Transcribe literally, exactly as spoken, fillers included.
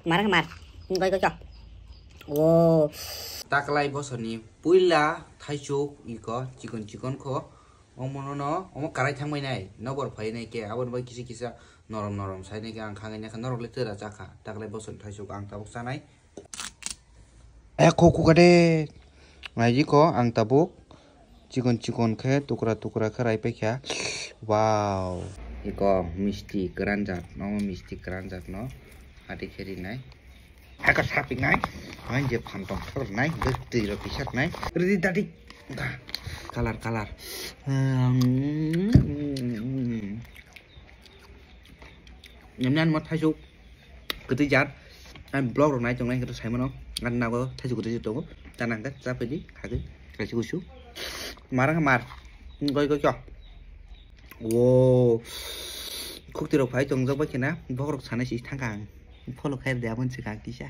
Mar khe mar. Goi goi cho. Wo. Taklai bosoni puila thaisuk iko chikon chikon kho. Omo no no, omo karai thangbai nai. Nobor phai nai khe. Aboni bai kisa kisa norom norom sai nai khe ang khangai nai khe norok le tera chakha. Taklai bosoni thaisuk ang tabuk chanai. Eh, kho khuka de. Naiji ko ang tabuk chikon chikon khe tukra tukra khe rai paikha. Wow. Iko misti kwran jat no, misti kwran jat no. Hati khe rinai. Aka sapik nai. Hai je phan tong thok nai. Twi ro pisak nai. Ridi dadi. Kalar kalar. Hmm. Nyamni ani mo thaisuk kwtwi jar. Ani vlog rok nai tongnai hwnkhe saimano. Ani nago thaisuk kwtwi tongo. Chana hwnkhe cha phaidi khagwi kaisa kusu. Mar wngkha mar. Goi goi kyo. Wo. Khukti rok phai tongjak bai khena. Bokrok sanai si thangkha ang. Follow khair de aboni swkang kisa.